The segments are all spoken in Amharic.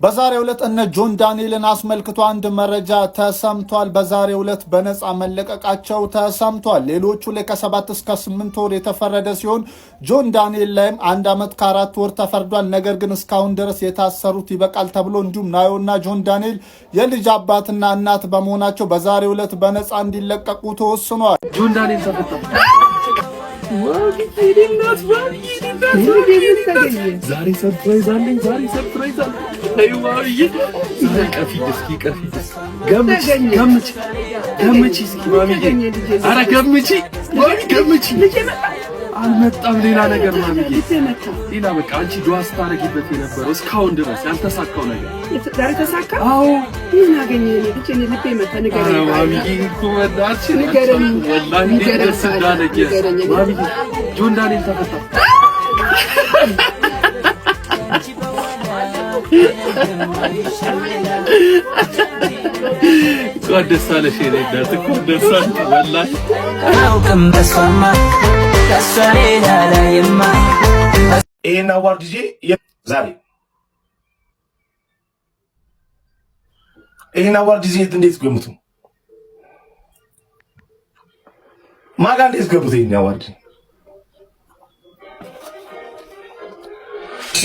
በዛሬው ዕለት እነ ጆን ዳንኤልን አስመልክቶ አንድ መረጃ ተሰምቷል። በዛሬው ዕለት በነፃ መለቀቃቸው ተሰምቷል። ሌሎቹ ላይ ከ7 እስከ 8 ወር የተፈረደ ሲሆን ጆን ዳንኤል ላይም 1 ዓመት ከ4 ወር ተፈርዷል። ነገር ግን እስካሁን ድረስ የታሰሩት ይበቃል ተብሎ እንዲሁም ናዮና ጆን ዳንኤል የልጅ አባትና እናት በመሆናቸው በዛሬው ዕለት በነፃ እንዲለቀቁ ተወስኗል። ጆን ዳንኤል ተፈታ። ዛሬ surprise አለኝ። ዛሬ surprise አለኝ። ዛሬ ቀፊ እስኪ፣ ቀፊ፣ ገምቺ፣ ገምቺ፣ ገምቺ እስኪ ማሚዬ። ኧረ ገምቺ ማሚ፣ ገምቺ። አልመጣም። ሌላ ነገር ማሚዬ፣ ሌላ በቃ አንቺ ዱዓ ስታረጊበት የነበረው እስካሁን ድረስ ያልተሳካው ነገር ዛሬ ተሳካ። አዎ። ምን አገኘህ? እኔ ልጅ፣ እኔ ልቤ መታ። ንገረኝ። ኧረ ማሚዬ እኮ በእናትሽ ንገረኝ። ወላሂ እንዴት ደስ እንዳለኝ። ንገረኝ። ማሚዬ፣ ጆን ዳንኤል ተፈታ። እንኳን ደስ አለሽ የኔ እናት፣ እንኳን ደስ አለሽ ወላሂ። አውቅም በሷማ፣ ከሷ ሌላ ላይማ። ይሄን award ይዤ ዛሬ፣ ይሄን award ይዤ እንዴት ገምቱ? ማጋ እንዴት ገቡት? ይሄን award፣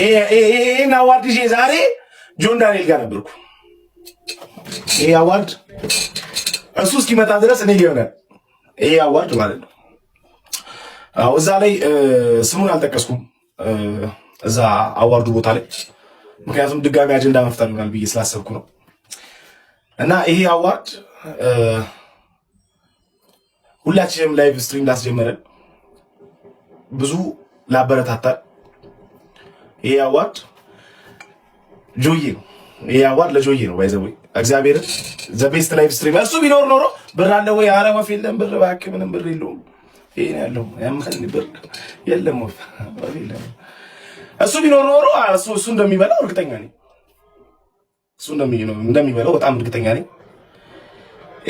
ይሄን award ይዤ ዛሬ ጆን ዳንኤል ጋር ነበርኩ። ይሄ award እሱ እስኪመጣ ድረስ እኔ ይሆናል። ይሄ award ማለት ነው። አዎ፣ እዛ ላይ ስሙን አልጠቀስኩም እዛ award ኡ ቦታ ላይ፣ ምክንያቱም ድጋሚ አጀንዳ መፍጠር ይሆናል ብዬ ስላሰብኩ ነው። እና ይሄ award ሁላችንም live stream ላስጀመረን፣ ብዙ ላበረታታል፣ ይሄ award ጆዬ ነው። ይሄ award ለጆዬ ነው። By the way እግዚአብሔርን the best live stream እሱ ቢኖር ኖሮ ብር አለ ወይ? ኧረ ወፍ የለም ብር፣ እባክህ ምንም ብር የለውም። ይሄ ነው ያለው። ያማል፣ ብር የለም፣ ወፍ ወፍ የለም። እሱ ቢኖር ኖሮ እሱ እንደሚበላው እርግጠኛ ነኝ። እሱ እንደሚበላው በጣም እርግጠኛ ነኝ።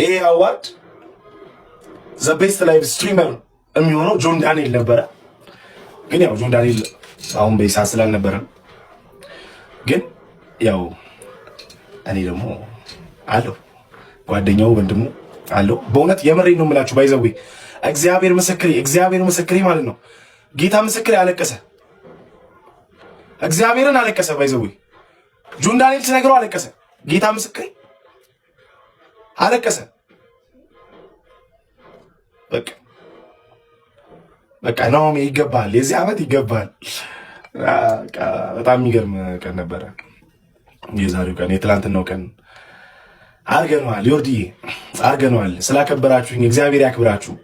ይሄ award the best live streamer የሚሆነው ጆን ዳንኤል ነበረ። ግን ያው ጆን ዳንኤል አሁን በይሳ ስላልነበረ፣ ግን ያው እኔ ደግሞ አለው፣ ጓደኛው ወንድሙ አለው። በእውነት የምሬን ነው የምላችሁ። By the way እግዚአብሔር ምስክሬ፣ እግዚአብሔር ምስክሬ ማለት ነው። ጌታ ምስክሬ አለቀሰ። እግዚአብሔርን አለቀሰ። By the way ጆን ዳንኤል ስነግረው አለቀሰ። ጌታ ምስክሬ አለቀሰ። በቃ በቃ ናኦሚ ይገባል፣ የዚህ ዓመት ይገባል። በጣም የሚገርም ቀን ነበረ የዛሬው ቀን፣ የትላንትናው ቀን። አርገነዋል፣ ዮርዲዬ አርገነዋል። ስላከበራችሁኝ እግዚአብሔር ያክብራችሁ።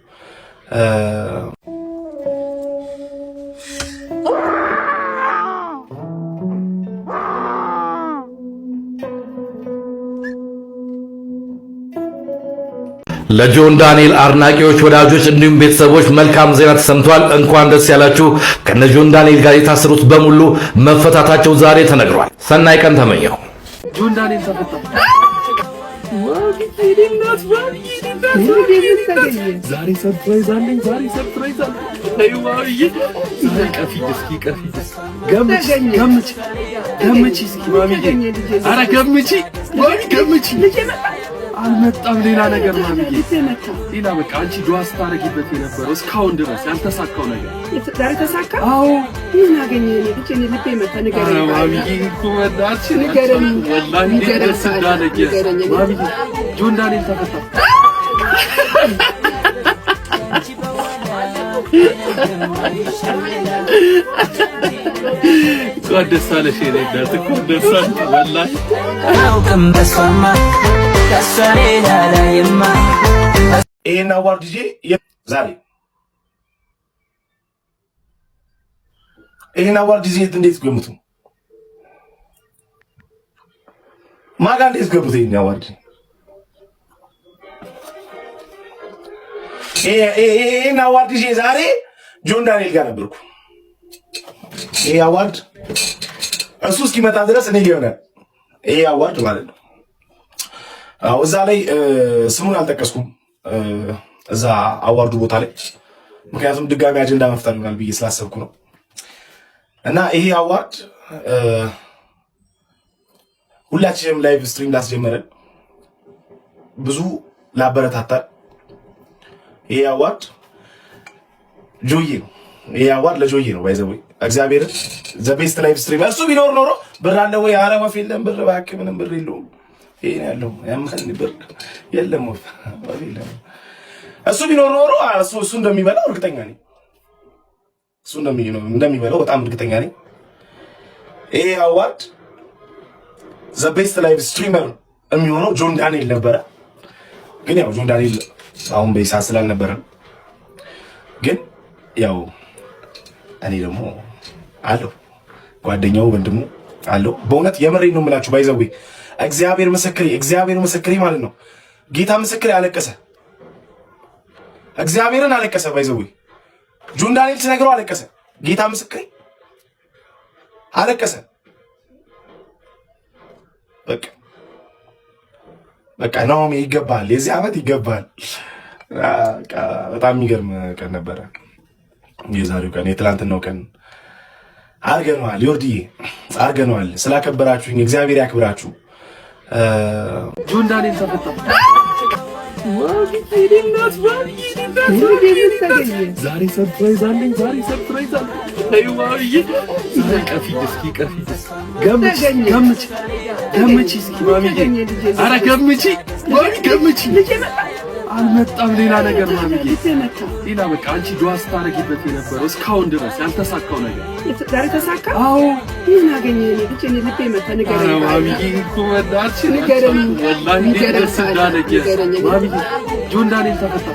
ለጆን ዳንኤል አድናቂዎች፣ ወዳጆች እንዲሁም ቤተሰቦች መልካም ዜና ተሰምቷል። እንኳን ደስ ያላችሁ። ከነ ጆን ዳንኤል ጋር የታሰሩት በሙሉ መፈታታቸው ዛሬ ተነግሯል። ሰናይ ቀን ተመኘሁ። ጆን ዳንኤል ተፈታ። ዛሬ surprise አለኝ። ዛሬ surprise አለኝ። ዛሬ ቀፊ እስኪ፣ ቀፊ፣ ገምቺ፣ ገምቺ፣ ገምቺ እስኪ ማሚዬ። ኧረ ገምቺ ማሚ፣ ገምቺ። አልመጣም። ሌላ ነገር ማሚዬ፣ ሌላ በቃ አንቺ ዱዓ ስታረጊበት የነበረው እስካሁን ድረስ ያልተሳካው ነገር ዛሬ ተሳካ። አዎ። ምን አገኘህ? እኔ ልጅ፣ እኔ ልቤ መታ። ንገረኝ። ኧረ ማሚዬ እኮ በእናትሽ ንገረኝ። ወላሂ እንዴት ደስ እንዳለኝ። ንገረኝ። ማሚዬ፣ ጆን ዳንኤል ተፈታ። እንኳን ደስ አለሽ የኔ እናት፣ እንኳን ደስ አለሽ ወላሂ። አውቅም በሷማ፣ ከሷ ሌላ ላይማ። ይሄን award ይዤ ዛሬ፣ ይሄን award ይዤ እንዴት ገምቱ? ማጋ እንዴት ገቡት? ይሄን award፣ ይሄን award ይዤ ዛሬ ጆን ዳንኤል ጋር ነበርኩ። ይሄ award እሱ እስኪመጣ ድረስ እኔ ይሆናል። ይሄ award ማለት ነው። አዎ፣ እዛ ላይ ስሙን አልጠቀስኩም እዛ award ኡ ቦታ ላይ፣ ምክንያቱም ድጋሚ አጀንዳ መፍጠር ይሆናል ብዬ ስላሰብኩ ነው። እና ይሄ award ሁላችንም live stream ላስጀመረን፣ ብዙ ላበረታታን ይሄ award ጆዬ ነው። ይሄ award ለጆዬ ነው። By the way እግዚአብሔርን the best live stream እሱ ቢኖር ኖሮ ብር አለ ወይ? ኧረ ወፍ የለም ብር እባክህ፣ ምንም ብር የለውም። ይሄ ነው ያለው። ያማል ብር የለም፣ ወፍ ወፍ የለም። እሱ ቢኖር ኖሮ እሱ እንደሚበላው እርግጠኛ ነኝ። እሱ እንደሚበላው በጣም እርግጠኛ ነኝ። ይሄ award the best live streamer የሚሆነው ጆን ዳንኤል ነበረ። ግን ያው ጆን ዳንኤል አሁን በይሳ ስላልነበረ ግን ያው እኔ ደግሞ አለው ጓደኛው ወንድሙ አለው። በእውነት የምሬን ነው የምላችሁ። By the way እግዚአብሔር ምስክሬ፣ እግዚአብሔር ምስክሬ ማለት ነው። ጌታ ምስክሬ አለቀሰ፣ እግዚአብሔርን አለቀሰ። By the way ጆን ዳንኤል ስነግረው አለቀሰ። ጌታ ምስክሬ አለቀሰ። በቃ በቃ ናኦሚ ይገባል፣ የዚህ ዓመት ይገባል። በጣም የሚገርም ቀን ነበረ የዛሬው ቀን፣ የትላንትናው ቀን። አርገነዋል፣ ዮርድዬ አርገነዋል። ስላከበራችሁኝ እግዚአብሔር ያክብራችሁ። ጆን ዳንኤል ተፈታ። ዛሬ surprise አለኝ። ዛሬ surprise አለኝ። ተይው ማሚዬ፣ ዛሬ ቀፊኝ እስኪ ቀፊኝ እስኪ ገምቺ ገምቺ ገምቺ እስኪ ማሚዬ፣ ኧረ ገምቺ ማሚ ገምቺ። አልመጣም ሌላ ነገር ማሚዬ፣ ሌላ በቃ አንቺ ዱዓ ስታደርጊበት የነበረው እስካሁን ድረስ ያልተሳካው ነገር ዛሬ ተሳካ። አዎ። ምን አገኘህ? እኔ ልጅ እኔ ልቤ መታ። ንገረኝ። ኧረ ማሚዬ እኮ በእናትሽ ንገረኝ። ወላሂ እንዴት ደስ እንዳለኝ ማሚዬ። ጆን ዳንኤል ተፈታ።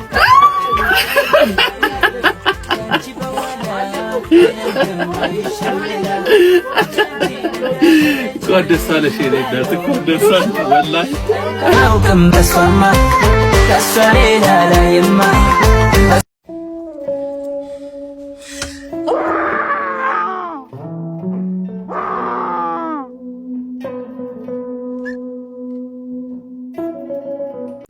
እንኳን ደስ አለሽ የኔ እናት፣ እንኳን ደስ አለሽ ወላሂ። አላውቅም በሷማ ከሷ ሌላ ላይማ።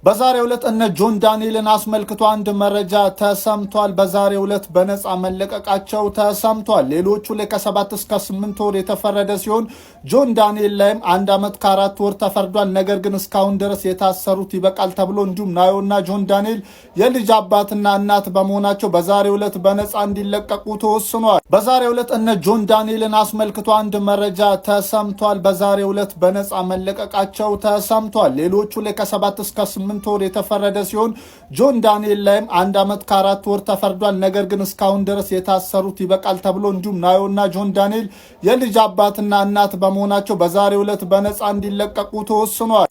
በዛሬው ዕለት እነ ጆን ዳንኤልን አስመልክቶ አንድ መረጃ ተሰምቷል። በዛሬው ዕለት በነፃ መለቀቃቸው ተሰምቷል። ሌሎቹ ላይ ከ7 እስከ 8 ወር የተፈረደ ሲሆን ጆን ዳንኤል ላይም 1 ዓመት ከ4 ወር ተፈርዷል። ነገር ግን እስካሁን ድረስ የታሰሩት ይበቃል ተብሎ እንዲሁም ናዮና ጆን ዳንኤል የልጅ አባትና እናት በመሆናቸው በዛሬው ዕለት በነፃ እንዲለቀቁ ተወስኗል። በዛሬው ዕለት እነ ጆን ዳንኤልን አስመልክቶ አንድ መረጃ ተሰምቷል። በዛሬው ዕለት በነፃ መለቀቃቸው ተሰምቷል። ሌሎቹ ላይ ከ7 እስከ 8 ወር የተፈረደ ሲሆን ጆን ዳንኤል ላይም 1 ዓመት ከ4 ወር ተፈርዷል። ነገር ግን እስካሁን ድረስ የታሰሩት ይበቃል ተብሎ እንዲሁም ናዮና ጆን ዳንኤል የልጅ አባትና እናት በመሆናቸው በዛሬው ዕለት በነፃ እንዲለቀቁ ተወስኗል።